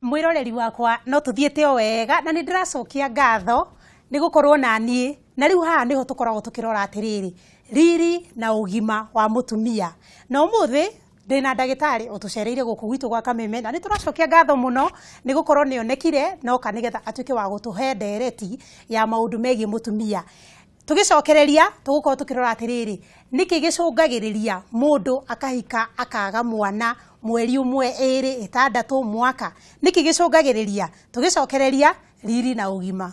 Mwiroreri wakwa no tuthiete o wega na nĩ ndĩracokia ngatho nĩ gũkorwo na niĩ na rĩu haha nĩho tũkoragwo tũkĩrora atĩrĩrĩ riri na ũgima wa mũtumia. Na ũmũthĩ ndĩna ndagĩtarĩ ũtũcereire gũkũ gwitũ gwa Kameme na nĩ tũracokia ngatho mũno nĩ gũkorwo nĩ onekire na oka nĩgetha atuĩke wa gũtũhe ndereti ya maũndũ megiĩ mũtumia. Tũgĩcokereria tũgũkorwo tũkĩrora atĩrĩrĩ nĩkĩ gĩcũngagĩrĩria mũndũ akahika akaga mwana mweri ũmwe, ĩrĩ, ĩtandatũ, mwaka, nĩkĩ gĩcũngagĩrĩria? Tũgĩcokereria riri na ũgima.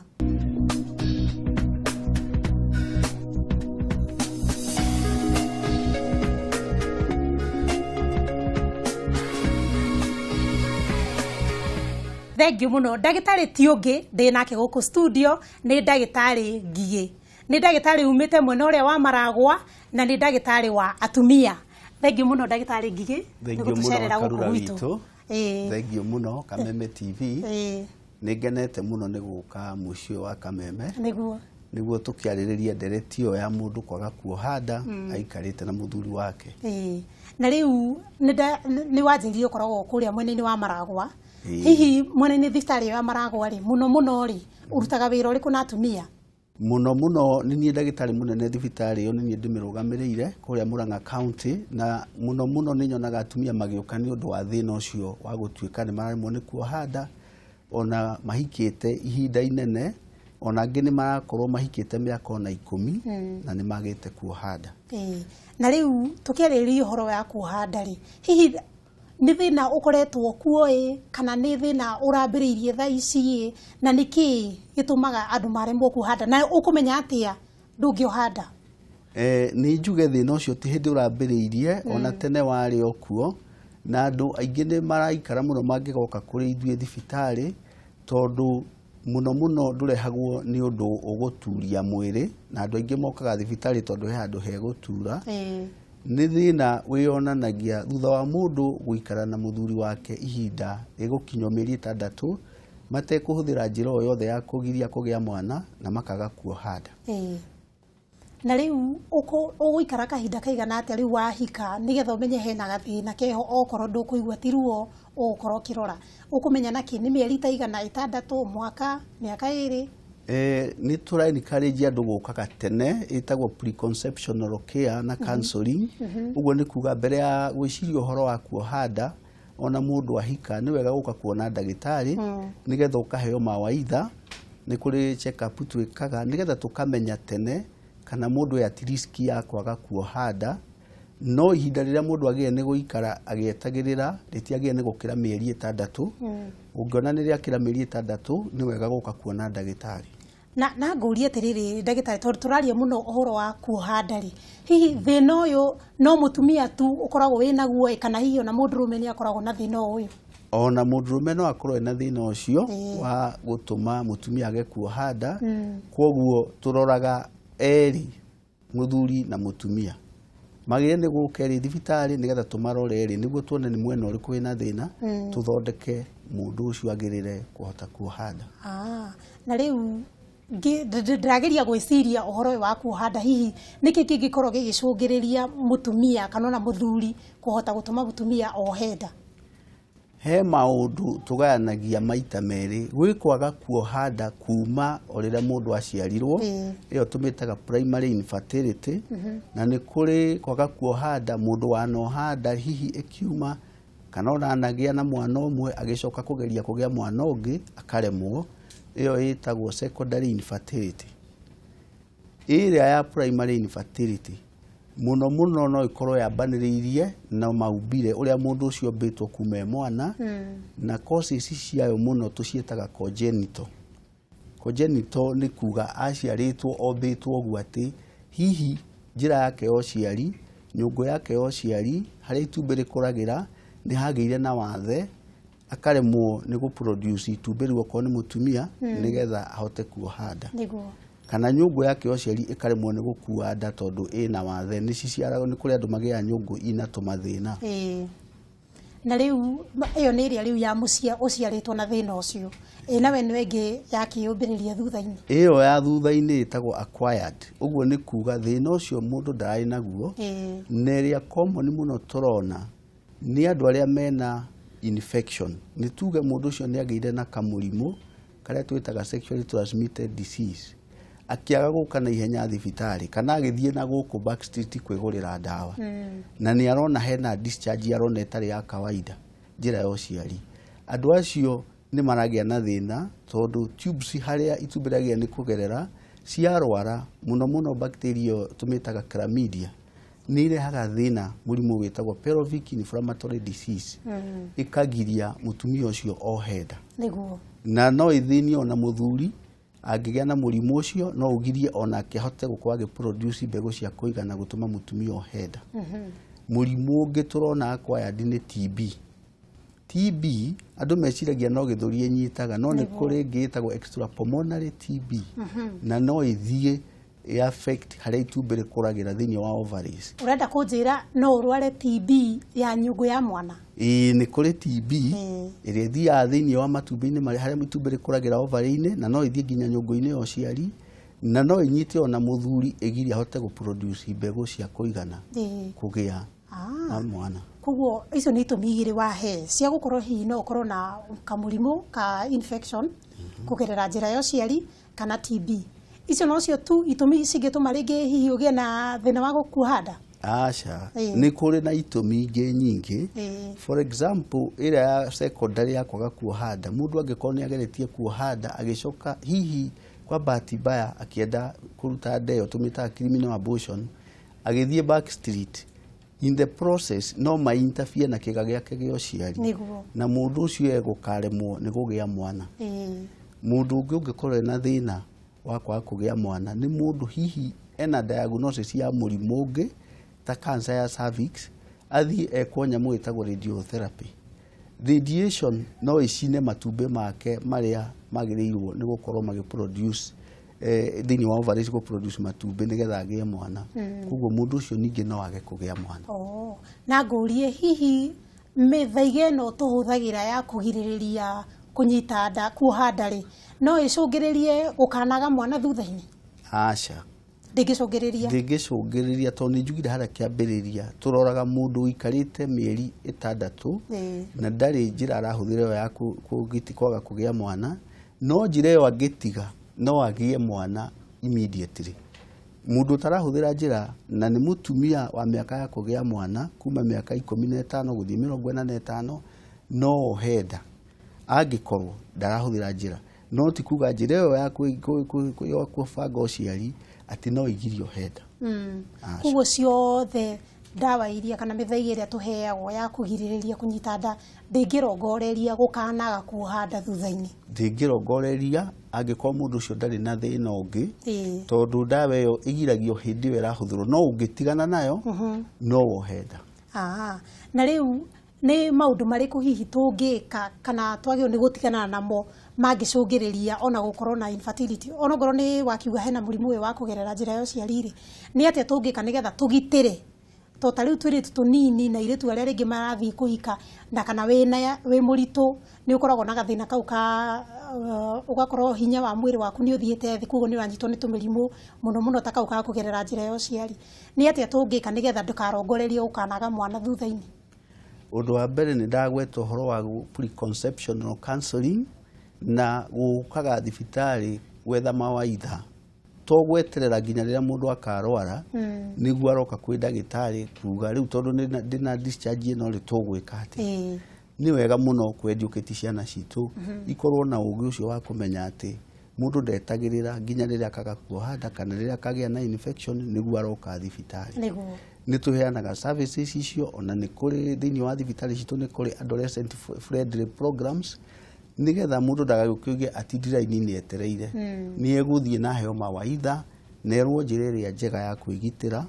Thank you muno ndagĩtarĩ ti ũngĩ ndĩ nake gũkũ studio nĩ ndagĩtarĩ Ngigĩ. Nĩ ndagĩtarĩ umĩte mwena ũrĩa wa Maragwa na nĩ ndagĩtarĩ wa atumia. Thank you muno ndagĩtarĩ Ngigĩ nĩ gũtũcerera gũkũ gwitũ. Thank you muno Kameme TV. Nĩ ngenete mũno nĩ gũka mũciĩ wa Kameme. Nĩguo nĩguo tũkĩarĩrĩria ndereti ĩyo ya mũndũ kwaga kuoha nda aikarĩte na mũthuri wake. Na rĩu nĩ wanjĩrire ũkoragwo kũrĩa mwena-inĩ wa Maragwa. Hihi mwena-inĩ thibitarĩ ya Maragwa rĩ, mũno mũno rĩ, ũrutaga wĩra ũrĩkũ na atumia? Mũno mũno nĩ niĩ ndagĩtarĩ mũnene thibitarĩ ĩyo, nĩ niĩ ndĩmĩrũgamĩrĩire kũrĩa Murang'a County, na mũno mũno nĩ nyonaga atumia magĩũka nĩ ũndũ wa thĩna ũcio wa gũtuĩka nĩ mararemwo nĩ kuoha nda, ona mahikĩte ihinda inene, ona angĩ nĩ marakorwo mahikĩte mĩaka ona 10 na nĩ magĩte kuoha nda. Na rĩu tũkĩarĩrĩria ũhoro wa kuoha nda rĩ, hihi nĩ thĩna ũkoretwo kuo ĩ kana nĩ thĩna ũrambĩrĩirie thaa ici ĩ, na nĩkĩ gĩtũmaga andũ maremwo kuoha nda, na ũkũmenya atĩa ndũngĩoha nda? Nĩ njuge thĩna ũcio ti hĩndĩ ũrambĩrĩirie, ona tene warĩ o kuo, na andũ aingĩ nĩ maraikara mũno mangĩgoka kũrĩ ithuĩ thibitarĩ, tondũ mũno mũno ndũrehagwo nĩ ũndũ ũgũturia mwĩrĩ, na andũ aingĩ mokaga thibitarĩ tondũ he handũ hegũtura. Nĩ thĩna wĩyonanagia thutha wa mũndũ gũikara na mũthuri wake ihinda rĩgũkinywo mĩeri 6 matekũhũthĩra njĩra o yothe ya kũgiria kũgĩa mwana na makaga kuoha nda. Na rĩu ũgũikara kahinda kaigana atĩa rĩu wahika nĩgetha ũmenye hena gathĩna keho, okorwo ndũkũigua ti ruo ũgũkorwo ũkĩrora, ũkũmenya nakĩ? Nĩ mĩeri ta igana, 6, mwaka, mĩaka 2? Nĩ tũra encourage andũ gũkaga tene, ĩtagwo preconceptional care na counseling. Ũguo nĩ kuga mbere ya gwĩciria ũhoro wa kuoha nda, ona mũndũ ahika nĩ wega gũka kuona ndagĩtarĩ nĩgetha ũkaheo mawaitha. Nĩ kũrĩ check up twĩkaga nĩgetha tũkamenya tene kana mũndũ e at risk ya kwaga kuoha nda. No ihinda rĩrĩa mũndũ agĩrĩire nĩ gũikara agĩetagĩrĩra rĩtiagĩrĩire nĩ gũkĩra mĩeri 6. Ũngĩona nĩ rĩakĩra mĩeri 6 nĩ wega gũka kuona ndagĩtarĩ. Na ngũrie atĩrĩrĩ ndagĩtarĩ, tondũ tũraria mũno ũhoro wa kuoha nda rĩ, hihi thĩna ũyũ no mũtumia tu ũkoragwo wĩ naguo ĩ, kana hihi ona mũndũrũme nĩ akoragwo na thĩna ũyũ? Ona mũndũrũme no akorwo ena thĩna ũcio wa gũtũma mũtumia age kuoha nda. Kwoguo tũroraga erĩ, mũthuri na mũtumia, magĩrĩire nĩ gũka erĩ thibitarĩ nĩgetha tũmarore erĩ nĩguo tuone nĩ mwena ũrĩkũ wĩna thĩna, tũthondeke mũndũ ũcio agĩrĩre kũhota kuoha nda. Na rĩu ndĩrageria gwĩciria ũhoro ũyũ wa kuoha nda, hihi nĩkĩ kĩngĩkorwo gĩgĩcũngĩrĩria mũtumia kana ona mũthuri kũhota gũtũma mũtumia ohe nda? He maũndũ tũgayanagia maita merĩ, gwĩ kwaga kuoha nda kuma o rĩrĩa mũndũ aciarirwo, ĩyo tũmĩtaga primary infertility, na nĩ kũrĩ kwaga kuoha nda mũndũ wanoha nda hihi ĩkiuma, kana ona anagĩa na mwana ũmwe agĩcoka kũgeria kũgĩa mwana ũngĩ akaremwo, ĩyo ĩtagwo secondary infertility. Ĩrĩa ya primary infertility mũno mũno no ĩkorwo yambanĩrĩirie na maumbire ũrĩa mũndũ ũcio ombĩtwo kuma e mwana, na causes ciayo mũno tũciĩtaga congenital. Congenital nĩ kuga aciarĩtwo ombĩtwo ũguo atĩ hihi njĩra yake ya ũciari, nyũngũ yake ya ũciari, harĩa itumbĩ rĩkũragĩra nĩ hagĩire na wathe, akaremwo nĩ gũproduce itumbĩ rĩu okorwo nĩ mũtumia nĩgetha ahote kuoha nda. Kana nyũngũ yake ya ũciari ĩkaremwo nĩ gũkua nda tondũ ĩna wathe, nĩ ciciaragwo, nĩ kũrĩ andũ magĩaga nyũngũ ina tũmathĩna. Na rĩu ĩyo nĩ ĩrĩa rĩu ya mũciĩ ũciarĩtwo na thĩna ũcio. Nawe nĩ ĩngĩ ya kĩyũmbĩrĩria thutha-inĩ. Ĩyo ya thutha-inĩ ĩtagwo acquired. Ũguo nĩ kuga thĩna ũcio mũndũ ndararĩ naguo. Na ĩrĩa common mũno tũrona nĩ andũ arĩa mena infection. Nĩ tuge mũndũ ũcio nĩ agĩire na kamũrimũ karĩa twĩtaga sexually transmitted disease, akĩaga gũka na ihenya thibitarĩ kana agĩthiĩ na gũkũ back street kwĩgũrĩra ndawa, na nĩ arona hena discharge arona ĩtarĩ ya kawaida njĩra ya ũciari. Andũ acio nĩ maragĩa na thĩna tondũ tubes harĩa itumbĩ rĩagĩa nĩ kũgerera ciarwara mũno mũno bacteria tũmĩtaga chlamydia nĩ irehaga thĩna mũrimũ wĩtagwo pelvic inflammatory disease, ĩkagiria mũtumia ũcio ohe nda. Nĩguo. Na no ĩthĩnie ona mũthuri angĩgĩa na mũrimũ ũcio, no ũgirie onake ahote gũkorwo agĩproduce mbegũ cia kũigana gũtũma mũtumia ohe nda. Mũrimũ ũngĩ tũrona acquired nĩ TB. TB andũ meciragia no gĩthũri ĩnyitaga, no nĩ kũrĩ ĩngĩ ĩtagwo extrapulmonary TB, na no ĩthiĩ ĩ affect harĩa itumbĩ rĩkũragĩra thĩinĩ wa ovaries. Ũrenda kũnjĩra no ũrware TB ya nyũngũ ya mwana? Ĩĩ, nĩ kũrĩ TB ĩrĩa ĩthiaga thĩinĩ wa matumbĩ-inĩ marĩa harĩa itumbĩ rĩkũragĩra ovary-inĩ, na no ĩthiĩ nginya nyũngũ-inĩ ya ũciari, na no ĩnyite ona mũthuri ĩgirie ahote gũproduce mbegũ cia kũigana kũgĩa na mwana. Koguo icio nĩ itũmi igĩrĩ wahe cia gũkorwo hihi no ũkorwo na kamũrimũ ka infection kũgerera njĩra ya ũciari kana TB. Icio nocio tu itũmi cingĩtũma rĩngĩ hihi ũgĩe na thĩna wa gũkuoha nda? Aca, nĩ kũrĩ na itũmi ingĩ nyingĩ. For example, ĩrĩa ya secondary ya kwaga kuoha nda, mũndũ angĩkorwo nĩ ageretie kuoha nda agĩcoka hihi kwa bahati mbaya akĩenda kũruta nda ĩyo tũmĩtaga criminal abortion, agĩthiĩ back street, in the process no ma interfere na kĩga gĩake gĩa ũciari, na mũndũ ũcio egũkaremwo nĩ kũgĩa mwana. Mũndũ ũngĩ ũngĩkorwo ena thĩna wa kwaga kũgĩa mwana nĩ mũndũ hihi ena diagnosis ya mũrimũ ũngĩ ta cancer ya cervix, athiĩ ekwo nyamũ ĩtagwo radiotherapy. Radiation no ĩcine matumbĩ make marĩa magĩrĩirwo nĩ gũkorwo magĩproduce thĩinĩ wa ovaries gũproduce matumbĩ nĩgetha agĩe mwana. Koguo mũndũ ũcio ningĩ no age kũgĩa mwana. Na ngũrie hihi mĩthaiga ĩno tũhũthagĩra ya kũgirĩrĩria kũnyita nda kuoha nda rĩ, no ĩcũngĩrĩrie gũkanaga mwana thutha-inĩ? Aca, ndĩngĩcũngĩrĩria. Ndĩngĩcũngĩrĩria tondũ nĩ njugire harĩa kĩambĩrĩria tũroraga mũndũ ũikarĩte mĩeri 6 na ndarĩ njĩra arahũthĩra ĩyo ya kwaga kũgĩa mwana, no njĩra ĩyo angĩtiga no agĩe mwana immediately. Mũndũ ũtarahũthĩra njĩra na nĩ mũtumia wa mĩaka ya kũgĩa mwana kuma mĩaka 15 gũthiĩ 45 no ohe nda angĩkorwo ndarahũthĩra njĩra, no ti kuga njĩra ĩyo ya kũbanga ũciari atĩ no igirie ohe nda. Koguo ciothe ndawa iria kana mĩthaiga ĩrĩa tũheagwo ya kũgirĩrĩria kũnyita nda ndĩngĩrongoreria gũkanaga kuoha nda thutha-inĩ? Ndĩngĩrongoreria angĩkorwo mũndũ ũcio ndarĩ na thĩna ũngĩ, tondũ ndawa ĩyo ĩgiragio hĩndĩ ĩyo ĩrahũthĩrwo, no ũngĩtigana nayo no wohe nda. Na rĩu nĩ maũndũ marĩkũ hihi tũngĩka kana twagĩrĩirwo nĩ gũtigana namo mangĩcũngĩrĩria ona gũkorwo na infertility? Ona ongorwo nĩ wakiuga hena mũrimũ ũyũ wa kũgerera njĩra ya ũciari rĩ, nĩ atĩa tũngĩka nĩgetha tũgitĩre to ta rĩu tũirĩtu tũnini na airĩtu arĩa rĩngĩ marathiĩ kũhika na kana wĩ mũritũ nĩ ũkoragwo na gathĩna kau ka ũgakorwo hinya wa mwĩrĩ waku nĩ ũthiĩte thĩ, koguo nĩ ũranyitwo nĩ tũmĩrimũ mũno mũno ta kau ka kũgerera njĩra ya ũciari. Nĩ atĩa tũngĩka nĩgetha ndũkarongorerie ũkanaga mwana thutha-inĩ? Ũndũ wa mbere nĩ ndagweta ũhoro wa preconceptional counseling na gũkaga thibitarĩ gwetha mawaitha, to gweterera nginya rĩrĩa mũndũ akarwara nĩguo aroka kwĩ ndagĩtarĩ kuga rĩu tondũ ndĩna discharge ĩno rĩ tũgwĩka atĩa. Nĩ wega mũno kwendiũkĩti ciana citũ ikorwo na ũgĩ ũcio wa kũmenya atĩ mũndũ ndetagĩrĩra nginya rĩrĩa akaga kuoha nda kana rĩrĩa akagĩa na infection nĩguo aroka thibitarĩ. Nĩ tũheanaga services icio, ona nĩ kũrĩ thĩinĩ wa thibitarĩ citũ nĩ kũrĩ adolescent friendly programs nĩgetha mũndũ ndagagĩũke atindire raini-inĩ etereire. Nĩ egũthiĩ na aheo mawaitha na erwo njĩra ĩrĩa njega ya kwĩgitĩra.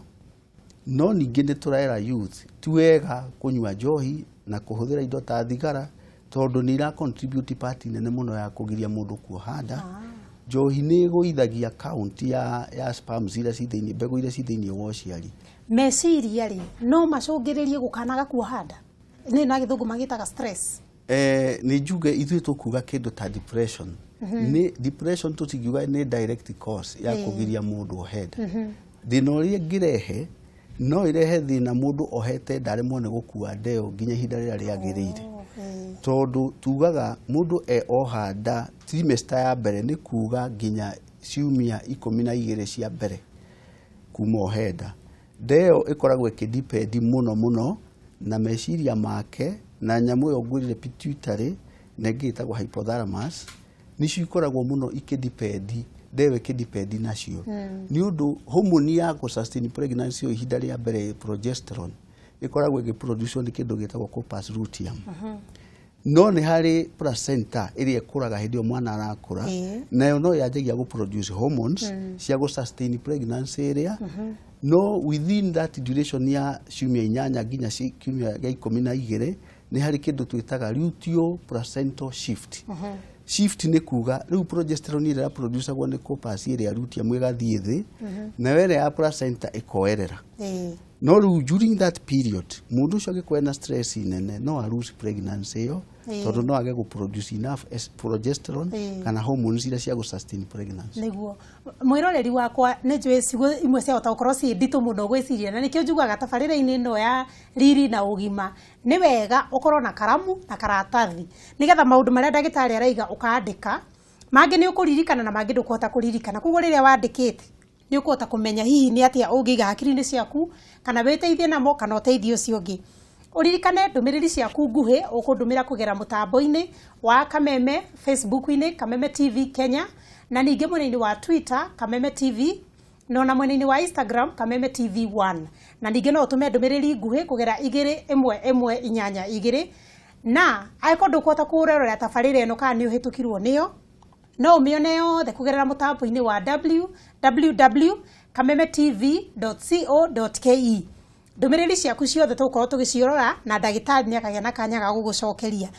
No ningĩ nĩ tũrera youth ti wega kũnyua njohi na kũhũthĩra indo ta thigara tondũ nĩ ira contribute part nene mũno ya kũgiria mũndũ kuoha nda. Njohi nĩ ĩgũithagia count ya sperms iria ci thĩinĩ, mbegũ iria ci thĩinĩ wa ũciari. Meciria rĩ no macũngĩrĩrie gũkanaga kuoha nda? Nĩ na gĩthũngũ magĩtaga stress. Nĩ njuge ithuĩ tũkuga kĩndũ ta depression. Nĩ depression tũtingiuga nĩ direct cause ya kũgiria mũndũ ohe nda. Thĩna ũrĩa ĩngĩrehe no ĩrehe thĩna mũndũ ohete nda aremwo nĩ gũkua nda ĩyo nginya ihinda rĩrĩa rĩagĩrĩire. Tondũ tugaga mũndũ e oha nda trimester ya mbere nĩ kuga nginya ciumia 12 cia mbere kuma ohe nda. Nda ĩyo ĩkoragwo ĩkĩdipendi mũno mũno na meciria make na nyamũ ĩyo ngwĩrire pituitary na ĩngĩ ĩtagwo hypothalamus, nĩcio ikoragwo mũno ikĩdipendi, nda ĩyo ĩkĩdipendi nacio. Nĩ ũndũ hormone ya gũ sustain pregnancy ĩyo ihinda rĩa mbere progesterone ĩkoragwo ĩgĩproduce nĩ kĩndũ gĩtagwo corpus luteum. No nĩ harĩ placenta ĩrĩa ĩkũraga hĩndĩ ĩyo mwana arakũra, nayo no yanjagia gũ produce hormones cia gũ sustain pregnancy ĩrĩa, no within that duration ya ciumia 8 nginya kiumia gĩa 12 nĩ harĩ kĩndũ twĩtaga luteal placental shift. Shift nĩ kuga rĩu progesterone ĩrĩa ĩraproducagwo nĩ corpus ĩrĩa luteum ĩgathiĩ thĩ, nayo ĩrĩa ya placenta ĩkoerera. No rĩu during that period mũndũ ũcio angĩkorwo ena stress nene no a lose pregnancy ĩyo, tondũ no age gũ produce enough progesterone kana hormones iria cia gũ sustain pregnancy. Nĩguo mwĩroreri wakwa nĩ njũĩ ciugo imwe ciahota gũkorwo ciĩ nditũ mũno gwĩciria, na nĩkĩo njugaga tabarĩra-inĩ ĩno ya riri na ũgima nĩ wega ũkorwo na karamu na karatathi nĩgetha maũndũ marĩa ndagĩtarĩ araiga ũkandĩka, mangĩ nĩ ũkũririkana na mangĩ ndũkũhota kũririkana. Koguo rĩrĩa wandĩkĩte nĩ ũkũhota kũmenya hihi nĩ atĩa ũngĩiga hakiri-inĩ ciaku kana wĩteithie namo kana ũteithie ũcio ũngĩ. Ũririkane ndũmĩrĩri ciaku nguhĩ ũkũndũmĩra kũgera mũtambo-inĩ wa Kameme Facebook-inĩ Kameme TV Kenya, na ningĩ mwena-inĩ wa Twitter Kameme TV, na ona mwena-inĩ wa Instagram Kameme TV 1. Na ningĩ no ũtũme ndũmĩrĩri nguhĩ kũgera 2 1 1 8 2. Na angĩkorwo ndũkũhota kũrorera tabarĩra ĩno kana nĩ ũhĩtũkirwo nĩyo, no ũmĩone yothe kũgerera mũtambo-inĩ wa www.kamemetv.co.ke. Ndũmĩrĩri ciaku ciothe tũgũkorwo tũgĩciorora na ndagĩtarĩ nĩ akagĩa na kanya ga gũgũcokeria.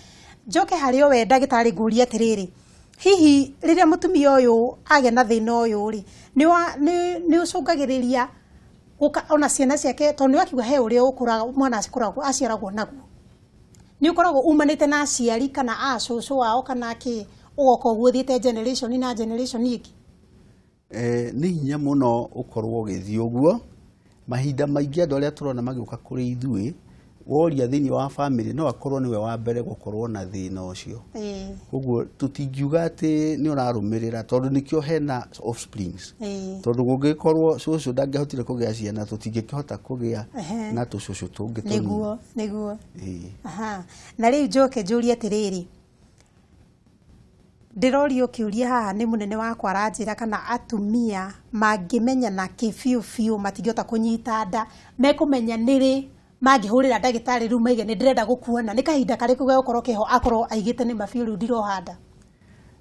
Njoke harĩ o we ndagĩtarĩ ngũrie atĩrĩrĩ, hihi rĩrĩa mũtumia ũyũ agĩa na thĩna ũyũ rĩ, nĩ ũcũngagĩrĩria ona ciana ciake, tondũ nĩ wakiuga he ũrĩa ũkũraga mwana aciaragwo naguo, nĩ ũkoragwo umanĩte na aciari kana acũcũ ao kana kĩ, ũgoka ũguo ũthiĩte generation na generation ĩngĩ? Nĩ hinya mũno ũkorwo ũgĩthiĩ ũguo. Mahinda maingĩ andũ arĩa tũrona magĩũka kũrĩ ithuĩ, woria thĩinĩ wa family no akorwo nĩwe wa mbere gũkorwo na thĩna ũcio. Koguo tũtingiuga atĩ nĩ ũrarũmĩrĩra, tondũ nĩkĩo hena offsprings. Tondũ kũngĩkorwo cũcũ ndangĩahotire kũgĩa ciana, tũtingĩkĩhota kũgĩa na tũcũcũ tũngĩ tũnini. Nĩguo, nĩguo. Na rĩu njoke njũrie atĩrĩrĩ, ndĩrorio kĩũria haha nĩ mũnene wakwa aranjĩra kana atumia mangĩmenya na kĩ biũ biũ matingĩhota kũnyita nda, mekũmenya nĩrĩ mangĩhũrĩra ndagĩtarĩ rĩu maige nĩ ndĩrenda gũkuona, nĩ kahinda karĩkũ gegũkorwo keho akorwo aigĩte nĩ ma biũ rĩu ndiroha nda?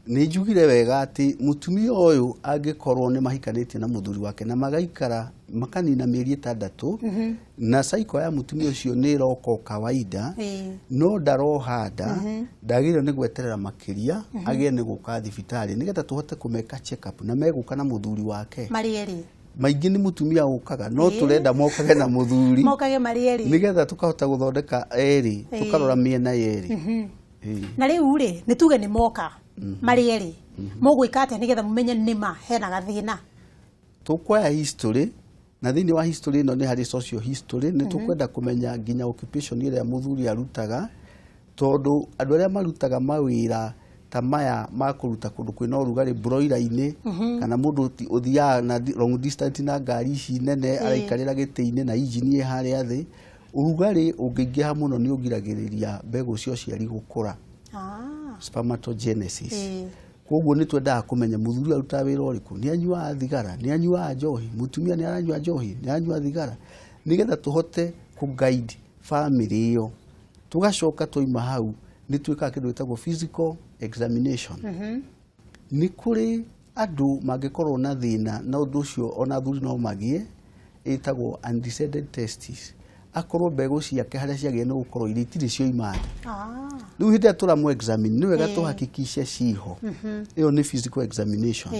Nĩ njugire wega atĩ mũtumia ũyũ angĩkorwo nĩ mahikanĩtie na mũthuri wake na magaikara makanina mĩeri 6, na cycle ya mũtumia ũcio nĩ ĩroka o kawaida, no ndaroha nda, ndagĩrĩirwo nĩ gweterera makĩria agĩe nĩ gũka thibitarĩ nĩgetha tũhote kũmeka check up, na megũka na mũthuri wake. Marĩ erĩ. Maingĩ nĩ mũtumia ũkaga, no tũrenda mokage na mũthuri. Mokage marĩ erĩ. Nĩgetha tũkahota gũthondeka erĩ, tũkarora mĩena yerĩ. Na rĩu rĩ, nĩ tuge nĩ moka marĩ erĩ, mũgwĩka atĩa nĩgetha mũmenye nĩma hena gathĩna? Tũkuoya history, na thĩinĩ wa history ĩno nĩ harĩ social history, nĩ tũkwenda kũmenya nginya occupation ĩrĩa mũthuri arutaga, tondũ andũ arĩa marutaga mawĩra ta maya ma kũruta kũndũ kwĩna ũrugarĩ broiler-inĩ, kana mũndũ ũthiaga na long distance na ngari ici nene, araikarĩra gĩtĩ-inĩ na injini ĩ harĩa thĩ, ũrugarĩ ũngĩingĩha mũno nĩ ũgiragĩrĩria mbegũ cia ũciari gũkũra. Spermatogenesis. Koguo nĩ twendaga kũmenya mũthuri arutaga wĩra ũrĩkũ, nĩ anyuaga thigara, nĩ anyuaga njohi, mũtumia nĩ aranyua njohi, nĩ aranyua thigara, nĩgetha tũhote kũ guide family ĩyo. Tũgacoka twaima hau nĩ twĩkaga kĩndũ gĩtagwo physical examination. Nĩ kũrĩ andũ mangĩkorwo na thĩna na ũndũ ũcio ona athuri no magĩe, ĩtagwo undescended testis. Akorwo mbegũ ciake harĩa ciagĩrĩire nĩ gũkorwo irĩ itirĩ cioima nda. Rĩu hĩndĩ ĩrĩa tũramũ examine nĩ wega tũhakikice ciho. Ĩyo nĩ physical examination.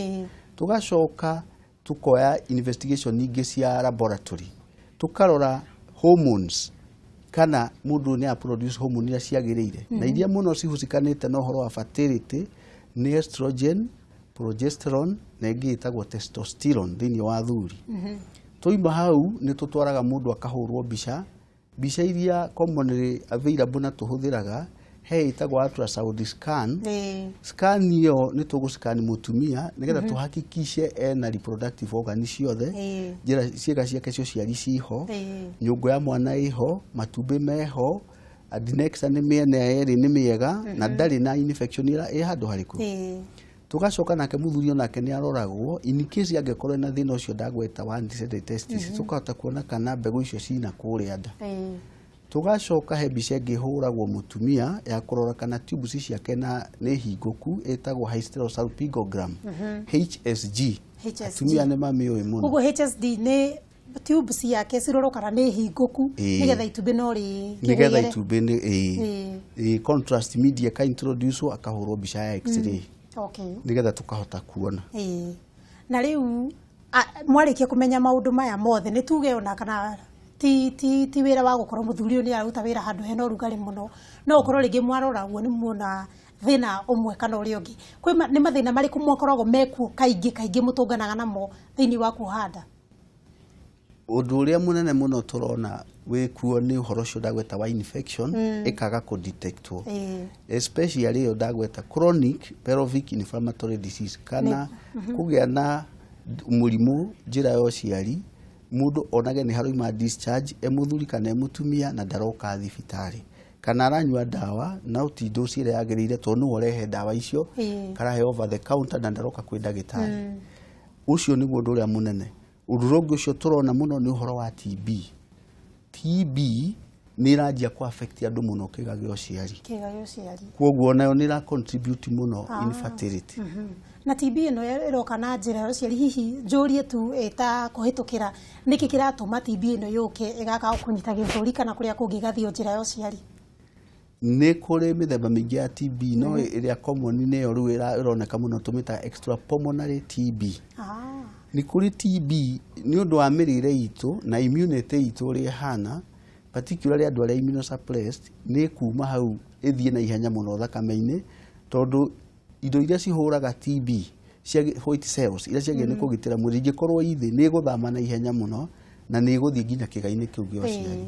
Tũgacoka tukoya investigation ingĩ cia laboratory, tũkarora hormones kana mũndũ nĩ a produce hormone iria ciagĩrĩire, na iria mũno cihucikanĩte na ũhoro wa fertility nĩ estrogen, progesterone na ĩngĩ ĩtagwo testosterone thĩinĩ wa athuri. Twauma hau nĩ tũtwaraga mũndũ akahũrwo mbica, mbica iria commonly available na tũhũthĩraga He ĩtagwo ultrasound scan. Scan ĩyo nĩ tũgũscan mũtumia nĩgetha tũhakikishe ena reproductive organ ciothe, njĩra ciĩga ciake cia ũciari ciho, nyũngũ ya mwana ĩho, matumbĩ meho, adnexa nĩ mĩena yerĩ nĩ mĩega, na ndarĩ na infection ĩ handũ harĩkũ. Tugacoka nake mũthuri onake nĩ aroragwo in case angĩkorwo ena thĩna ũcio ndagweta wa undescended testis, tukahota kuona kana mbegũ icio cina kũrĩa nda. Tugacoka he mbica ĩngĩ ĩhũragwo mũtumia ya kũrora kana tubes ciake na nĩ hingũku, ĩtagwo hysterosalpingogram, HSG. HSG. Atumia nĩ mamĩũĩ mũno. Koguo HSD nĩ tubes ciake cirorwo kana nĩ hingũku, nĩgetha itumbĩ no rĩ nĩgetha itumbĩ nĩ Ĩĩ. Ĩĩ, contrast media ka introduce akahũrwo mbica ya x-ray, nĩgetha tukahota kuona. Ĩĩ. Na rĩu mwarĩkia kũmenya maũndũ maya mothe, nĩ tuge ona kana ti wĩra wa gũkorwo mũthuri ũyũ nĩ araruta wĩra handũ hena ũrugarĩ mũno, no ũkorwo rĩngĩ mwarora ũguo nĩ muona thĩna ũmwe kana ũrĩa ũngĩ. Nĩ mathĩna marĩkũ makoragwo mekuo kaingĩ kaingĩ mũtũnganaga namo thĩinĩ wa kuoha nda? Ũndũ ũrĩa mũnene mũno tũrona wĩkuo nĩ ũhoro ũcio ndagweta wa infection ĩkaga kũdetectwo, especially ĩyo ndagweta chronic pelvic inflammatory disease, kana kũgĩa na mũrimũ njĩra ya ũciari, mũndũ onage nĩ haroima discharge, e mũthuri kana e mũtumia, na ndaroka thibitarĩ, kana aranyua ndawa no ti dose ĩrĩa yagĩrĩire, tondũ nĩwe ũrehe ndawa icio, karahe over the counter na ndaroka kwĩ ndagĩtarĩ. Ũcio nĩguo ũndũ ũrĩa mũnene. Ũndũ ũrĩa ũngĩ ũcio tũrona mũno nĩ ũhoro wa TB. TB nĩ ĩranjia kũ affect andũ mũno kĩga gĩa ũciari. Kĩga gĩa ũciari. Koguo nayo nĩ ĩra contribute mũno infertility. Na TB ĩno ĩroka na njĩra ya ũciari, hihi njũrie tu ĩta kũhĩtũkĩra, nĩkĩ kĩratũma TB ĩno yũke ĩgaka kũnyita gĩthũri kana kũrĩa kũngĩ ĩgathiĩ o njĩra ya ũciari? Nĩ kũrĩ mĩthemba mĩingĩ ya TB, no ĩrĩa common nĩyo rĩu ĩroneka mũno tũmĩtaga extrapulmonary TB. Nĩ kũrĩ TB nĩ ũndũ wa mĩrĩre itũ na immunity itũ ũrĩa ĩhana, particularly andũ arĩa immunosuppressed, nĩ kuma hau ĩthiĩ na ihenya mũno thakame-inĩ, tondũ indo iria cihũraga TB cia white cells iria ciagĩrĩire nĩ kũgitĩra mwĩrĩ ingĩkorwo ithĩ, nĩ ĩgũthama na ihenya mũno na nĩ ĩgũthiĩ nginya kĩga-inĩ kĩu gĩa ũciari.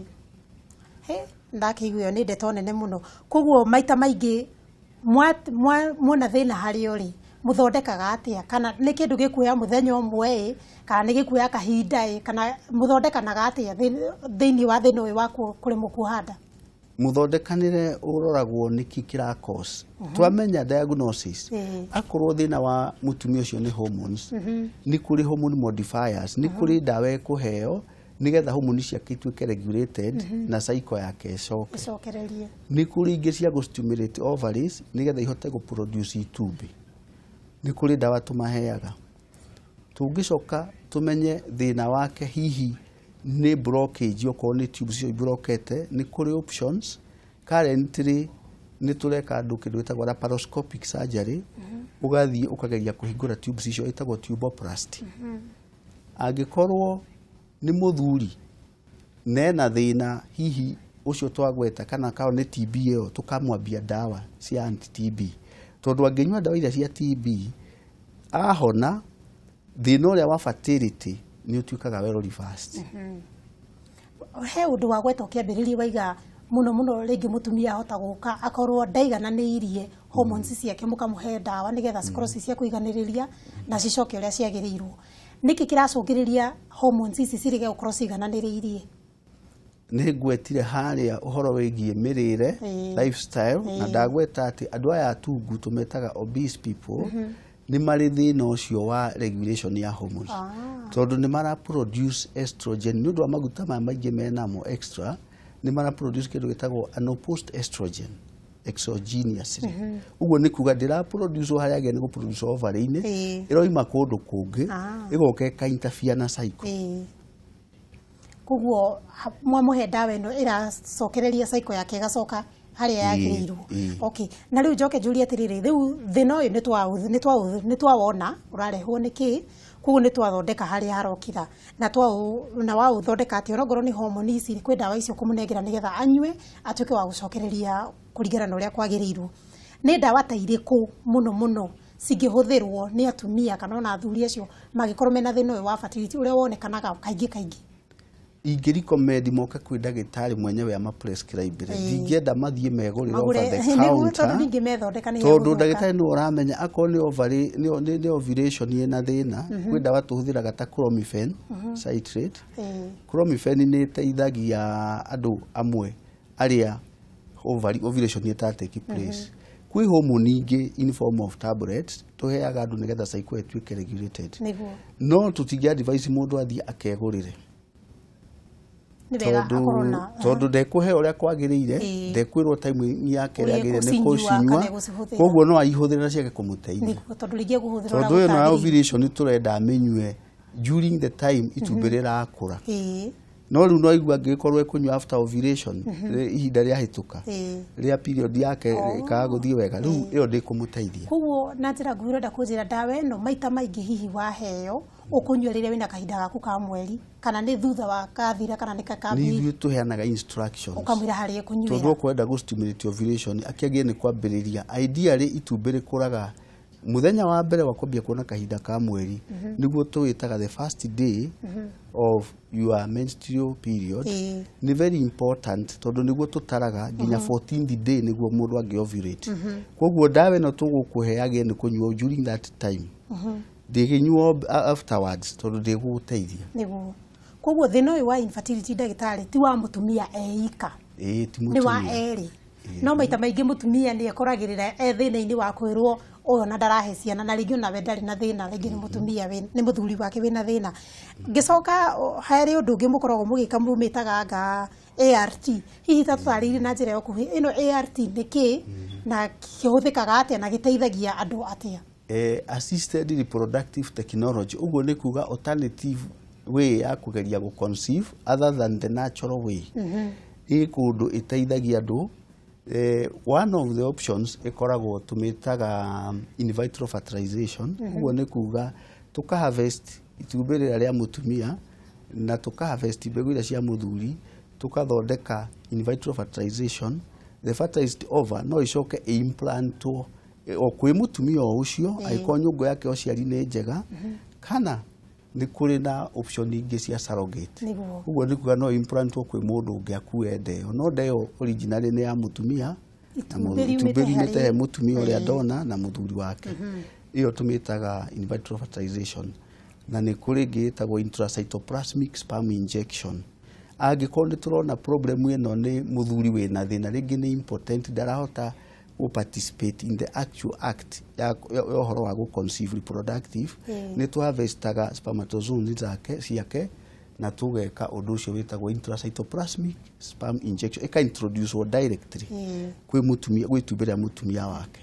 He, ndakĩigua ĩyo nĩ ndeto nene mũno. Koguo maita maingĩ muona thĩna harĩ ũrĩ, mũthondekaga atĩa? Kana nĩ kĩndũ gĩkuoya mũthenya ũmwe ĩ, kana nĩ gĩkuoya kahinda ĩ, kana mũthondekanaga atĩa thĩinĩ wa thĩna ũyũ wa kũremwo kuoha nda? Mũthondekanĩre ũroragwo nĩkĩ kĩra cause. Twamenya diagnosis, akorwo thĩna wa mũtumia ũcio nĩ hormones, nĩ kũrĩ hormone modifiers, nĩ kũrĩ ndawa ĩkũheo nĩgetha hormone ciake ituĩke regulated na cycle yake ĩcoke. Ĩcokererie. Nĩ kũrĩ ingĩ cia gũ-stimulate ovaries nĩgetha ihote gũ-produce itumbĩ. Nĩ kũrĩ ndawa tũmaheaga. Tũngĩcoka tũmenye thĩna wake hihi nĩ blockage, okorwo nĩ tubes icio iblokete, nĩ kũrĩ options. Currently nĩ tũreka andũ kĩndũ gĩtagwo laparoscopic surgery, ũgathiĩ ũkageria kũhingũra tubes icio, ĩtagwo tuboplasty. Angĩkorwo nĩ mũthuri nena thĩna hihi ũcio twagweta, kana korwo nĩ TB ĩyo, tũkamwambia ndawa cia anti TB, tondũ angĩnyua ndawa iria cia TB ahona, thĩna ũrĩa wa fertility nĩ ũtuĩkaga well reversed. He ũndũ wa gweta ũkĩambĩrĩria waiga mũno mũno rĩngĩ mũtumia ahota gũka akorwo ndaigananĩirie hormones ciake, mũkamũhe ndawa nĩgetha cikorwo ci cia kũiganĩrĩria na cicoke ũrĩa ciagĩrĩirwo. Nĩkĩ kĩracũngĩrĩria hormones ici cirige gũkorwo ciigananĩrĩirie? Nĩ ngwetire harĩa ũhoro wĩgiĩ mĩrĩre, lifestyle, na ndagweta atĩ andũ aya atungu tũmetaga obese people nĩ marĩ thĩna ũcio wa regulation ya hormones, tondũ nĩ mara produce estrogen nĩ ũndũ wa maguta maya maingĩ menamo extra, nĩ mara produce kĩndũ gĩtagwo unopposed estrogen exogenously. Ũguo nĩ kuga ndĩra produce harĩa yagĩrĩire nĩ gũproduce ovary-inĩ, ĩroima kũndũ kũngĩ, ĩgoka ĩka interfere na cycle. Koguo mwamũhe ndawa ĩno ĩracokereria cycle yake ĩgacoka harĩa yagĩrĩirwo. Okay, na rĩu njoke njũrie atĩrĩrĩ, rĩu thĩna ũyũ nĩ twawona ũrarehwo nĩ kĩ, koguo nĩ twathondeka harĩa harokira na na waũthondeka atĩ onokorwo nĩ hormone ici, kwĩ ndawa icio kũmũnengera nĩgetha anyue atuĩke wa gũcokereria kũringana na ũrĩa kwagĩrĩirwo. Nĩ ndawa ta irĩkũ mũno mũno cingĩhũthĩrwo nĩ atumia kana ona athuri acio mangĩkorwo mena thĩna ũyũ wa fertility ũrĩa wonekanaga kaingĩ kaingĩ? Ingĩ recommend moke kwĩ ndagĩtarĩ mwenyewe ama prescribe. Ndingĩenda mathiĩ megũrĩre over the Nĩguo, tondũ counter, ningĩ methondeka nĩ tondũ hegũthũka. Ndagĩtarĩ nĩwe ũramenya akorwo nĩ ovary, nĩ ovulation ĩna thĩna. Kwĩ ndawa tũhũthĩraga ta clomiphene citrate. Clomiphene nĩ ĩteithagia andũ amwe arĩa ovulation ĩta take place. Kwĩ hormone ingĩ in form of tablets tũheaga andũ nĩgetha cycle ĩtuĩke regulated. No tũtingĩ advise mũndũ athiĩ akegũrĩre, Nĩ wega tondũ akorwo na tondũ ndekũheo ũrĩa kwagĩrĩire, ndekwĩrwo time yake ĩrĩa Ũrĩa agĩrĩire nĩ ekũcinyua kũcinyua. Kana egũcihũthĩra. Koguo no aihũthĩre na ciage kũmũteithia. Nĩguo, tondũ rĩngĩ egũhũthĩra ũrĩa Tondũ ĩno ya gũtagĩrĩire. ovulation tũrenda amĩnyue during the time itumbĩ rĩrakũra. No rĩu no aigua angĩgĩkorwo ekũnyua after ovulation, ihinda rĩahĩtũka rĩa period yake ĩkaga gũthiĩ wega, rĩu ĩyo ndĩkũmũteithia. Koguo na njĩra nguhĩ ũrenda kũnjĩra ndawa ĩno maita maingĩ hihi waheo ũkũnyua rĩrĩa wĩna kahinda gaku ka mweri, kana nĩ thutha wa kathira, kana nĩ Nĩ kakambia? Ithuĩ tũheanaga instructions. Ũkamwĩra harĩa Tondũ ekũnyuĩra. Ũkwenda gũ stimulate ovulation, akĩagĩrĩire nĩ kwambĩrĩria, ideally itumbĩ rĩkũraga mũthenya wa mbere wa kwambia kuona kahinda ka mweri, nĩguo tũwĩtaga the first day of your menstrual period. Nĩ very important tondũ nĩguo tũtaraga nginya 14th day nĩguo mũndũ angĩ ovulate. Koguo ndawa ĩno tũgũkũhe yagĩrĩire nĩ kũnyuo during that time, ndĩgĩnyuo afterwards tondũ ndĩgũgũteithia. Nĩguo, koguo thĩna ũyũ wa infertility, ndagĩtarĩ, ti wa mũtumia eika? Ĩĩ, ti Nĩ wa mũtumia. erĩ, no maita maingĩ mũtumia nĩ ekoragĩrĩra e thĩna-inĩ wa kwĩrwo ũyũ na ndarahe ciana, na rĩngĩ onawe ndarĩ na thĩna, rĩngĩ nĩ mũtumia nĩ mũthuri wake wĩna thĩna. Ngĩcoka harĩ ũndũ ũngĩ mũkoragwo mũgĩka mũmĩtaga anga ART. Hihi ta tũtarĩirie na njĩra ya ũkuhĩ, ĩno ART nĩ kĩ na kĩhũthĩkaga atĩa na gĩteithagia andũ atĩa? Assisted reproductive technology, ũguo nĩ kuga alternative way ya kũgeria gũ conceive other than the natural way. Ĩ kũndũ ĩteithagia andũ. One of the options ĩkoragwo tũmĩtaga in vitro fertilization. Ũguo nĩ kuga tũka harvest itumbĩ rĩrĩa rĩa mũtumia na tũka harvest mbegũ iria cia mũthuri, tũkathondeka in vitro fertilization. The fertilized ova no ĩcoke ĩimplantwo o kwĩ mũtumia o ũcio, angĩkorwo nyũngũ yake ya ũciari nĩ njega, kana nĩ kũrĩ na option ingĩ cia surrogate. Ũguo nĩ kuga no implantwo kwĩ mũndũ ũngĩ akue nda ĩyo, no nda ĩyo originally nĩ ya mũtumia na Itumbĩ riumĩte itumbĩ riumĩte he harĩ- mũtumia ũrĩa ndona na mũthuri wake. Ĩyo tũmĩtaga in vitro fertilization. Na nĩ kũrĩ ĩngĩ ĩtagwo intracytoplasmic sperm injection. Angĩkorwo nĩ tũrona problem ĩno nĩ mũthuri wĩna thĩna, rĩngĩ nĩ impotent, ndarahota gũ participate in the actual act ya ũhoro wa gũ conceive, reproductive, nĩ tũ harvestaga spermatozoon zake ciake na tũgeka ũndũ ũcio wĩtagwo intracytoplasmic sperm injection, ĩka introduce directly kwĩ mũtumia, gwĩ itumbĩ rĩa mũtumia wake,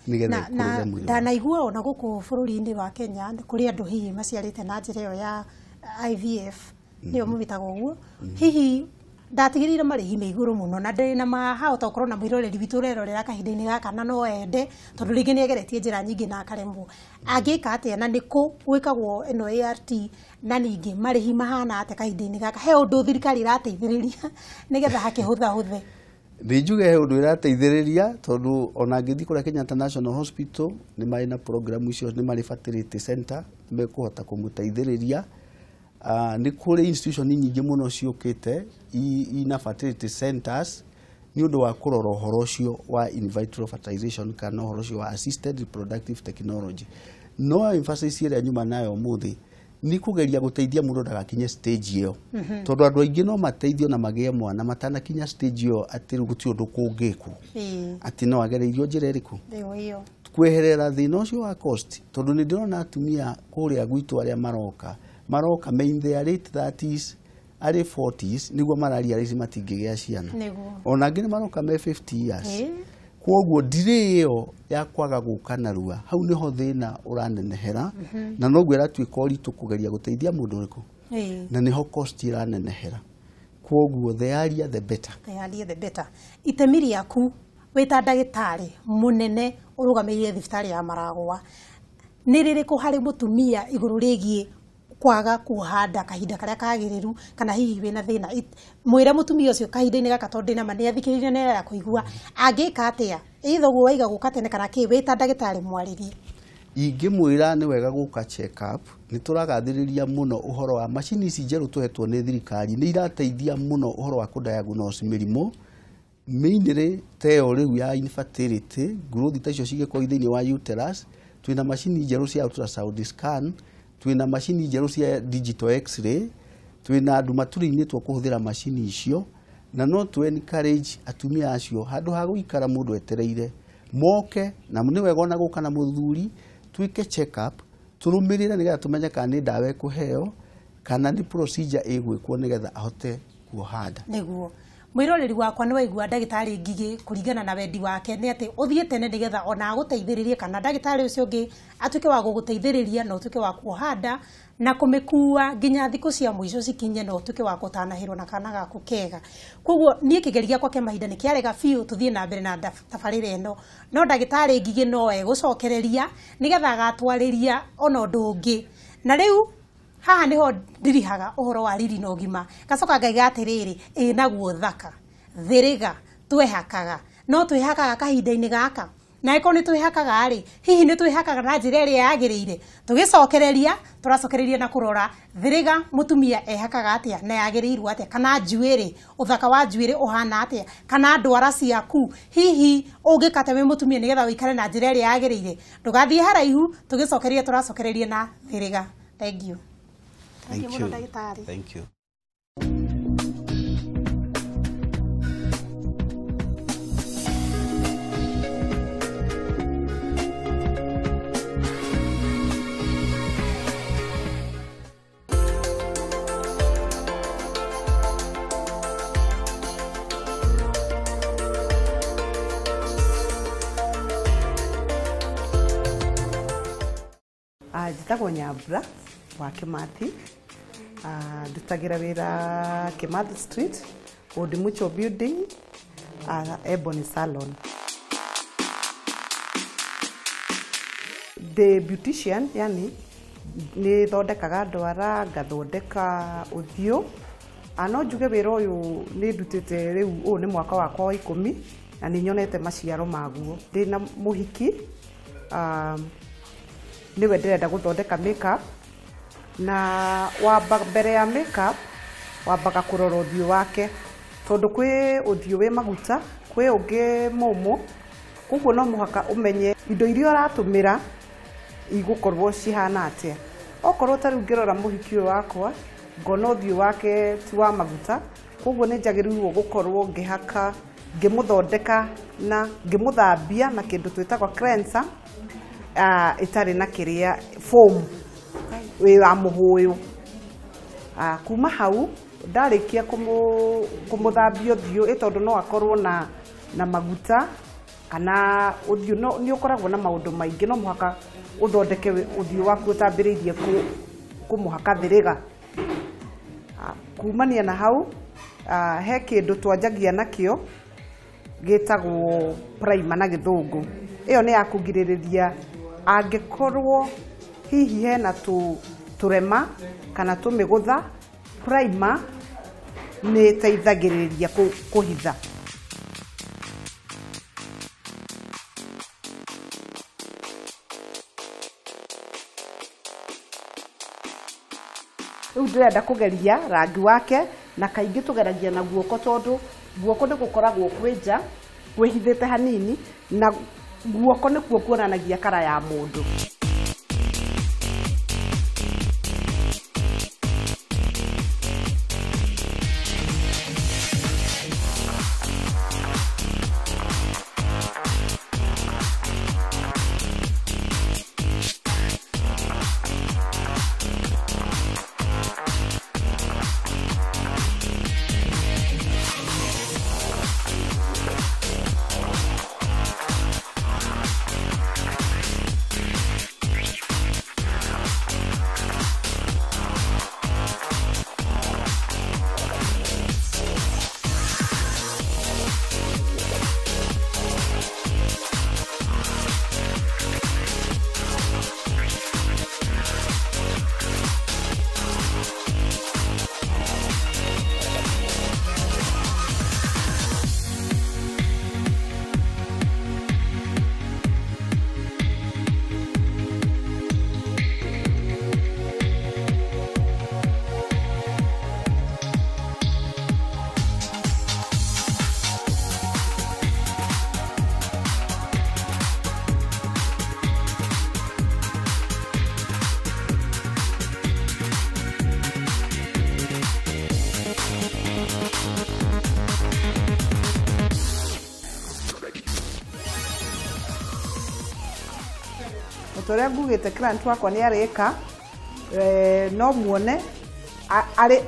nĩgetha Na ĩkũrĩre mwĩrĩ wake. Ndanaigua ona gũkũ bũrũri-inĩ wa Kenya nĩ kũrĩ andũ hihi maciarĩte na njĩra ĩyo ya IVF, nĩyo mũmĩtaga ũguo. Hihi ndatigĩrĩire marĩhi me igũrũ mũno, na ndĩrĩ na mahahota gũkorwo na mwĩroreri witũ ũrerorera kahinda-inĩ gaka na no ende, tondũ rĩngĩ nĩ ageretie njĩra nyingĩ na akaremwo, angĩka atĩa na nĩkũ gwĩkagwo ĩno ART, na ningĩ marĩhi mahana atĩa kahinda-inĩ gaka? He ũndũ thirikari ĩrateithĩrĩria nĩgetha hakĩhũthahũthe? Nĩ njuge he ũndũ ĩrateithĩrĩria, tondũ ona ngĩthiĩ kũrĩa Kenyatta National Hospital nĩ marĩ na program icio, nĩ marĩ fertility center mekũhota kũmũteithĩrĩria. Nĩ kũrĩ institution nyingĩ mũno ciũkĩte ina fertility centers nĩ ũndũ wa kũrora ũhoro ũcio wa in vitro fertilization kana ũhoro ũcio wa assisted reproductive technology. No emphasis ĩrĩa nyuma nayo ũmũthĩ nĩ kũgeria gũteithia mũndũ ndagakinye stage ĩyo, tondũ andũ aingĩ no mateithio na magĩe mwana matanakinya stage ĩyo, atĩ rĩu gũtirĩ ũndũ kũngĩkwo, atĩ no agereirio njĩra ĩrĩkũ Ĩyo ĩyo. Kweherera thĩna ũcio wa cost, tondũ nĩ ndĩrona atumia kũrĩa gwitũ arĩa maroka me in their late 30s, arĩ 40s, nĩguo mararealize matingĩgĩa ciana. Ona angĩ nĩ maroka me 50 years. Kwoguo delay ĩyo ya kwaga gũka narua, hau nĩho thĩna ũranenehera, na noguo ĩratuĩka ũritũ kũgeria gũteithia mũndũ ũrĩkũ, na nĩho cost ĩranenehera. Kwoguo the earlier the better. The earlier the better. Itemi rĩaku wĩ ta ndagĩtarĩ mũnene ũrũgamĩrĩire thibitarĩ ya Maragwa nĩ rĩrĩkũ harĩ mũtumia igũrũ rĩgiĩ kwaga kuoha nda kahinda karĩa kagĩrĩru, kana hihi wĩna thĩna? Mwĩre mũtumia ũcio kahinda-inĩ gaka, tondũ ndĩna ma nĩ athikĩrĩirie na nĩarenda kũigua angĩka atĩa, either ũguo waiga gũka tene kana kĩ. Wĩ ta ndagĩtarĩ, mwarĩrie. Ingĩmwĩra nĩ wega gũka check up, nĩ tũragathĩrĩria mũno ũhoro wa macini ici njerũ tũhetwo nĩ thirikari, nĩ irateithia mũno ũhoro wa kũ-diagnose mĩrimũ mainly ta ĩyo rĩu ya infertility, growth ta icio cingĩkorwo thĩinĩ wa uterus. Twĩna macini njerũ cia ultrasound scan, twĩna macini njerũ cia digital x-ray, twĩna andũ matũrĩinĩtwo kũhũthĩra macini icio, na no tũ encourage atumia acio handũ ha gũikara mũndũ etereire moke, na nĩ wega ona gũka na mũthuri twĩke check up, tũrũmĩrĩre nĩgetha tũmenye kana nĩ ndawa ĩkũheo kana nĩ procedure ĩgwĩkwo nĩgetha ahote kuoha nda. Nĩguo mwĩroreri wakwa nĩ waigua ndagĩtarĩ Ngigĩ kũringana na wendi wake nĩ atĩ ũthiĩ tene nĩgetha ona agũteithĩrĩrie kana ndagĩtarĩ ũcio ũngĩ atuĩke wa gũgũteithĩrĩria na ũtuĩke wa kuoha nda na kũmĩkua nginya thikũ cia mũico cikinye na ũtuĩke wa gũtanahĩrwo na kana gaku kega. Koguo niĩ kĩgerio gĩakwa kĩa mahinda nĩ kĩarega biũ tũthiĩ na mbere na tabarĩra ĩno, no ndagĩtarĩ Ngigĩ no egũcokereria nĩgetha agatwarĩria ona ũndũ ũngĩ. Na rĩu haha niho ndirihaga ũhoro wa riri na ũgima, ngacoka ngaiga atĩrĩrĩ, ĩ naguo thaka thĩrĩga twehakaga, no twĩhakaga kahinda-inĩ gaka, na ĩkorwo nĩ twĩhakaga rĩ, hihi nĩ twĩhakaga na njĩra ĩrĩa yagĩrĩire? Tũgĩcokereria tũracokereria na kũrora thĩrĩga mũtumia ehakaga atĩa na yagĩrĩirwo atĩa, kana njuĩrĩ, ũthaka wa njuĩrĩ ũhana atĩa, kana ndwara ciaku hihi ũngĩkata wĩ mũtumia nĩgetha ũikare na njĩra ĩrĩa yagĩrĩire. Ndũgathiĩ haraihu, tũgĩcokereria tũracokereria na thĩrĩga. Thank you. Thank Thank you you. mũno ndagĩtarĩ. Thank you. Njĩtagwo Nyambura wa Kimathi. Ndutagĩra wĩra Kimathi Street, Old Mutual Building, Ebony Salon. The beautician, yani nĩ thondekaga ndwara, ngathondeka ũthiũ. No njuge wĩra ũyũ nĩ ndutĩte rĩu, ũyũ nĩ mwaka wakwa wa 10 na nĩ nyonete maciaro maguo. Ndĩna mũhiki, nĩwe ndĩrenda gũthondeka makeup, na wamba mbere ya makeup wambaga kũrora ũthiũ wake, tondũ kwĩ ũthiũ wĩ maguta, kwĩ ũngĩ mũmũ, koguo no mũhaka ũmenye indo iria ũratũmĩra igũkorwo cihana atĩa. Okorwo ta rĩu ngĩrora mũhiki ũyũ wakwa, ngona ũthiũ wake ti wa maguta, koguo nĩ njagĩrĩirwo gũkorwo ngĩhaka, ngĩmũthondeka na ngĩmũthambia na kĩndũ twĩtagwo cleanser, ĩtarĩ na kĩrĩa foam wĩ wa mũhũyũ. Kuma hau ndarĩkia kũmũthambia ũthiũ, ĩ tondũ no akorwo na maguta kana ũthiũ nĩ ũkoragwo na maũndũ maingĩ, no mũhaka ũthondeke ũthiũ waku ũtambĩrĩirie kũmũhaka thĩrĩga. Kumania na hau, he kĩndũ twanjagia nakĩo gĩtagwo primer na gĩthũngũ. Ĩyo nĩ ya kũgirĩrĩria angĩkorwo hihi hena tũrema kana tũmĩgũtha, primer nĩ ĩteithagĩrĩria kũhitha. Rĩu ndĩrenda kũgeria rangi wake, na kaingĩ tũgeragia na guoko tondũ guoko nĩ gũkoragwo kwĩ nja kwĩhithĩte hanini, na guoko nĩkuo kuonanagia kara ya mũndũ. O ta ũrĩa ngugĩte client wakwa nĩ arĩka, no muone arĩ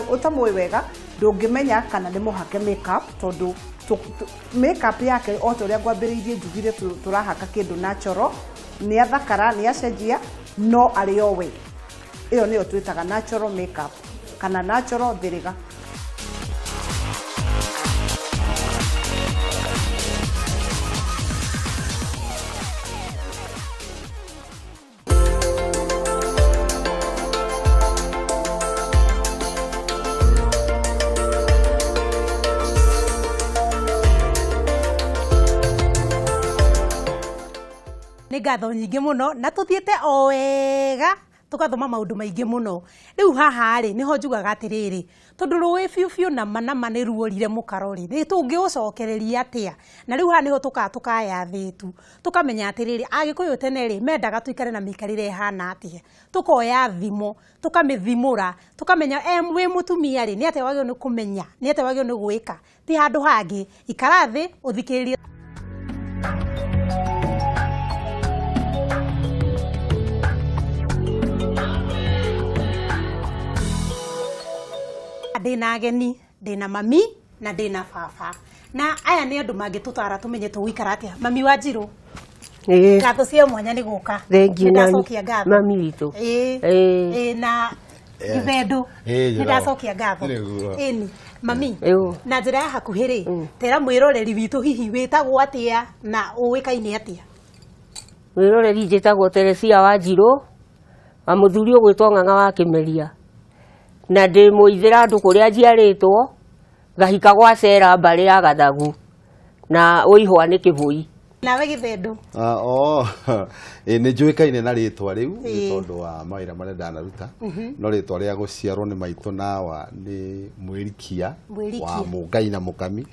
ũtamũĩ wega ndũngĩmenya kana nĩ mũhake makeup, tondũ makeup yake o ta ũrĩa ngwambĩrĩirie njugire tũrahaka kĩndũ natural, nĩ athakara, nĩ acenjia, no arĩ o we. Ĩyo nĩyo twĩtaga natural makeup kana natural thĩrĩga. Nĩ ngatho nyingĩ mũno na tũthiĩte o wega tũgathoma maũndũ maingĩ mũno. Rĩu haha rĩ nĩho njugaga atĩrĩrĩ, tondũ rũĩ biũ biũ nama nama nĩ ruorire mũkaro rĩ, nĩ tũngĩũcokereria atĩa? Na rĩu haha nĩho tũkaga tũkaya thĩtu, tũkamenya atĩrĩrĩ, Agĩkũyũ tene rĩ mendaga tũikare na mĩikarĩre ĩhana atĩa, tũkoya thimo tũkamĩthimũra, tũkamenya wĩ mũtumia rĩ nĩ atĩa wagĩrĩirwo nĩ kũmenya, nĩ atĩa wagĩrĩirwo nĩ gwĩka, ti handũ hangĩ. Ikara thĩ ũthikĩrĩrie. Ndĩna ageni, ndĩna mami na ndĩna baba, na aya nĩ andũ mangĩtũtara tũmenye tũgũikara atĩa. Mami wa Njirũ, ngatho cia mwanya nĩ gũka. Nĩndacokia ngatho mami witũ. Na Gĩthendũ, nĩndacokia ngatho. Ĩni mami, na njĩra ya hakuhĩ rĩ, tera mwĩroreri witũ hihi wĩtagwo atĩa na ũĩkaine atĩa? Mwĩroreri njĩtagwo Teresia wa Njirũ, wa mũthuri ũgwĩtwo Ng'ang'a wa Kĩmeria, na ndĩ mũithĩra andũ kũrĩa njiarĩtwo, ngahika gwa Cera mbarĩ ya Gathagu, na ũihwa nĩ Kĩbũi. Nawe Gĩthendũ? Nĩ njũĩkaine na rĩtwa rĩu nĩ tondũ wa mawĩra marĩa ndanaruta, no rĩtwa rĩa gũciarwo nĩ maitũ nawa nĩ Mwĩrikia wa Mũngai na Mũkami,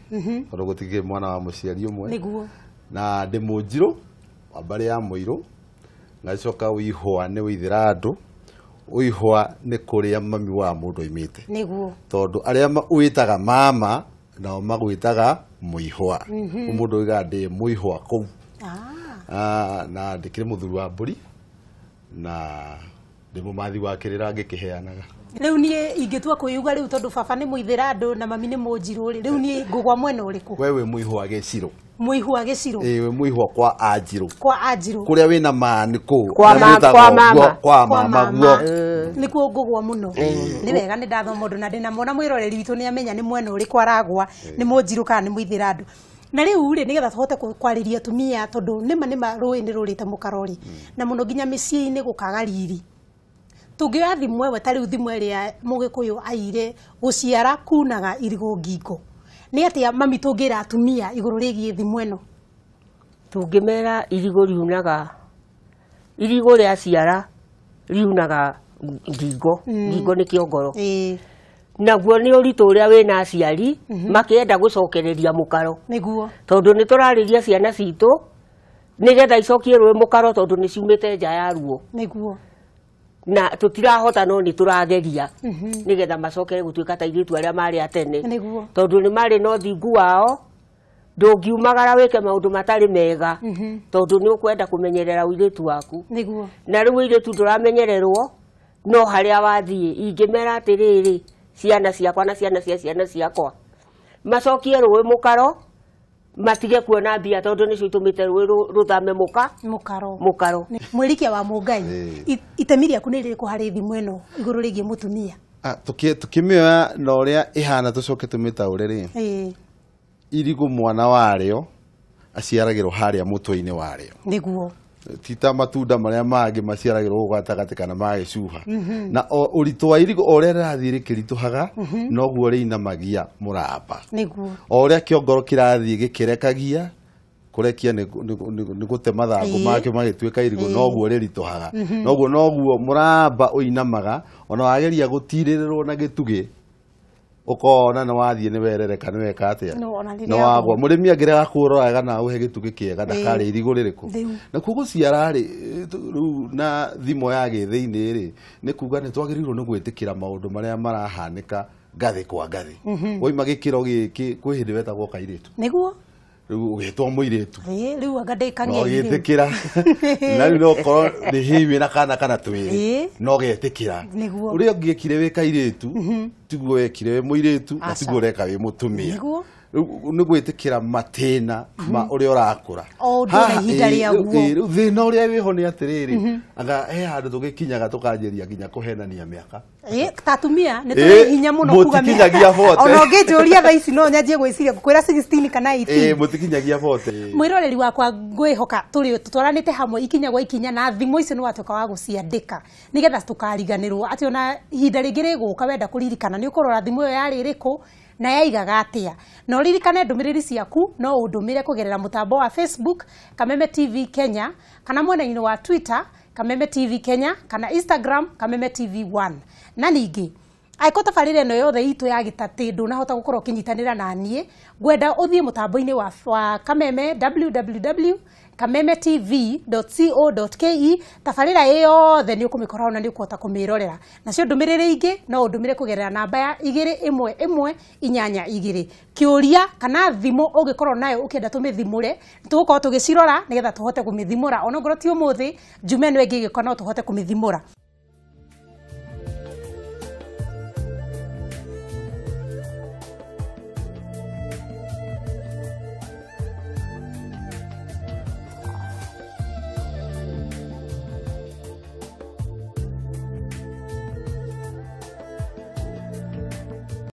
tondũ gũtikĩrĩ mwana wa mũciari ũmwe. Nĩguo. Na ndĩ Mũnjirũ wa mbarĩ ya Mũirũ, ngacoka ũihwa nĩ ũithĩra andũ. Ũihwa nĩ kũrĩa mami wa mũndũ oimĩte. Nĩguo. Tondũ arĩa wĩtaga mama nao magwĩtaga mũihwa. Mũndũ oigaga ndĩ mũihwa kũu. Na ndĩkĩrĩ mũthuri wa mbũri na ndĩ mũmathi wa kĩrĩra ngĩkĩheanaga. Rĩu niĩ ingĩtua kwĩyuga rĩu tondũ baba nĩ mũithĩra andũ na mami nĩ mũnjirũ rĩ, rĩu niĩ ngũgwa mwena ũrĩkũ? We wĩ mũihwa gĩcirũ. Mũihwa gĩcirũ. Ĩĩ, wĩ mũihwa kwa Anjirũ. Kwa Anjirũ. Kũrĩa wĩna mani kũu. Kwa mama. Kwa mama guo. Nĩkuo ngũgwa mũno. Nĩ wega nĩ ndathoma ũndũ na ndĩna mwana mwĩroreri witũ nĩ amenya nĩ mwena ũrĩkũ aragwa, nĩ mũnjirũ kana nĩ mũithĩra andũ. Na rĩu rĩ, nĩgetha tũhote kwarĩria atumia, tondũ nĩma nĩma rũĩ nĩ rũrĩte mũkaro rĩ, na mũno nginya mĩciĩ-inĩ gũkaga riri. Tũngĩoya thimũ ĩmwe ta rĩu thimũ ĩrĩa Mũgĩkũyũ aire gũciara kunaga irigũ ngingo, nĩ atĩa mami tũngĩra atumia igũrũ rĩgiĩ thimũ ĩno? Tũngĩmera irigũ riunaga, irigũ rĩaciara riunaga ngingo, ngingo nĩ kĩongoro. Naguo nĩ ũritũ ũrĩa wĩna aciari makĩenda gũcokereria mũkaro. Nĩguo. Tondũ nĩ tũrarĩria ciana citũ nĩgetha icokie rũĩ mũkaro, tondũ nĩ ciumĩte nja ya ruo. Nĩguo. Na tũtirahota no nĩ tũrageria nĩgetha macokere gũtuĩka ta airĩtu arĩa marĩ a tene. Nĩguo. Tondũ nĩ marĩ na ũthingu wao, ndũngiumagara wĩke maũndũ matarĩ mega, tondũ nĩ ũkwenda kũmenyerera ũirĩtu waku. Nĩguo. Na rĩu ũirĩtu ndũramenyererwo no harĩa wathiĩ. Ingĩmera atĩrĩrĩ, ciana ciakwa na ciana cia ciana ciakwa macokie rũĩ mũkaro, matige kuona mbia tondũ nĩcio itũmĩte rũĩ rũthame mũkaro. Mũkaro. Mwĩrikia wa Mũngai, itemi rĩaku nĩ rĩrĩkũ harĩ thimũ ĩno igũrũ rĩgiĩ mũtumia? Tũkĩmĩoya na ũrĩa ĩhana tũcoke tũmĩtaũre rĩ, irigũ mwana warĩo aciaragĩrwo harĩa mũtwe-inĩ warĩo. Nĩguo. Ti ta matunda marĩa mangĩ maciaragĩrwo gũkũ gatagatĩ kana magĩcuha. Na ũritũ wa irigũ o ũrĩa rĩrathiĩ rĩkĩritũhaga, noguo rĩinamagia mũramba. Nĩguo. O ũrĩa kĩongoro kĩrathiĩ gĩkĩrekagia, kũrekia nĩ gũte mathangũ makĩo magĩtuĩka irigũ, noguo rĩritũhaga. Noguo noguo mũramba ũinamaga, ona wageria gũtirĩrĩrwo na gĩtugĩ, ũkona nĩ wathiĩ nĩ werereka nĩ weka atĩa, nĩ wagwa. Mũrĩmi angĩrega kũrora wega na ũhe gĩtugĩ kĩega ndakarĩa irigũ rĩrĩkũ. Nakuo gũciara rĩ, rĩu na thimo ya gĩthĩinĩ rĩ, nĩ kuga nĩ twagĩrĩirwo nĩ gwĩtĩkĩra maũndũ marĩa marahanĩka ngathĩ kwa ngathĩ. Waima gĩkĩro gĩkĩ kwĩ hĩndĩ wetagwo kairĩtu. Nĩguo. Rĩu ũgĩtwo mũirĩtu. Ĩĩ, rĩu anga no ndĩkang'ei rĩu. Gĩtĩkĩra na rĩu no ũkorwo nĩ hihi wĩna kana kana twĩrĩ, no getĩkĩra. Ũrĩa ũngĩekire wĩ kairĩtu tiguo wekire wĩ mũirĩtu, na Aca. tiguo ũreka wĩ mũtumia. Rĩu nĩ gwĩtĩkĩra matĩna ma ũrĩa ũrakũra. O ũndũ na ihinda rĩaguo. Rĩu thĩna ũrĩa wĩho nĩ atĩrĩrĩ, anga he handũ tũgĩkinyaga tũkanjĩria nginya kũhenania mĩaka. Ĩĩ, ta atumia nĩ tũrĩ hinya mũno kuga Mũtikinyagia 40. Ona ũngĩnjũria thaa ici no nyanjie gwĩciria ngũkwĩra 16 kana 18. Mũtikinyagia 40. Mwĩroreri wakwa, ngwĩhoka tũrĩ tũtwaranĩte hamwe ikinya gwa ikinya, na thimũ icio nĩ watuĩka wa gũciandĩka nĩgetha tũkariganĩrwo atĩ ona ihinda rĩngĩ rĩgũka wenda kũririkana nĩ ũkũrora thimũ ĩyo yarĩ ĩrĩkũ na yaigaga atĩa. Na ũririkane ndũmĩrĩri ciaku no ũndũmĩre kũgerera mũtambo wa Facebook Kameme TV Kenya, kana mwena-inĩ wa Twitter Kameme TV Kenya, kana Instagram Kameme TV 1. Na ningĩ angĩkorwo tabarĩra ĩno yothe itũ ya gĩtatĩ ndũnahota gũkorwo ũkĩnyitanĩra na niĩ, ngwenda ũthiĩ mũtambo-inĩ wa Kameme, www.kamemetv.co.ke. Tabarĩra ĩ yothe nĩ ũkũmĩkora ona nĩ ũkũhota kũmĩrorera. Nacio ndũmĩrĩri ingĩ no ũndũmĩre kũgerera namba ya 21182. Kĩũria kana thimũ ũngĩkorwo nayo ũkĩenda tũmĩthimũre, tũgũkorwo tũgĩcirora nĩgetha tũhote kũmĩthimũra, ona ongorwo ti ũmũthĩ, njume ĩno ĩngĩ ĩgĩũka no tũhote kũmĩthimũra.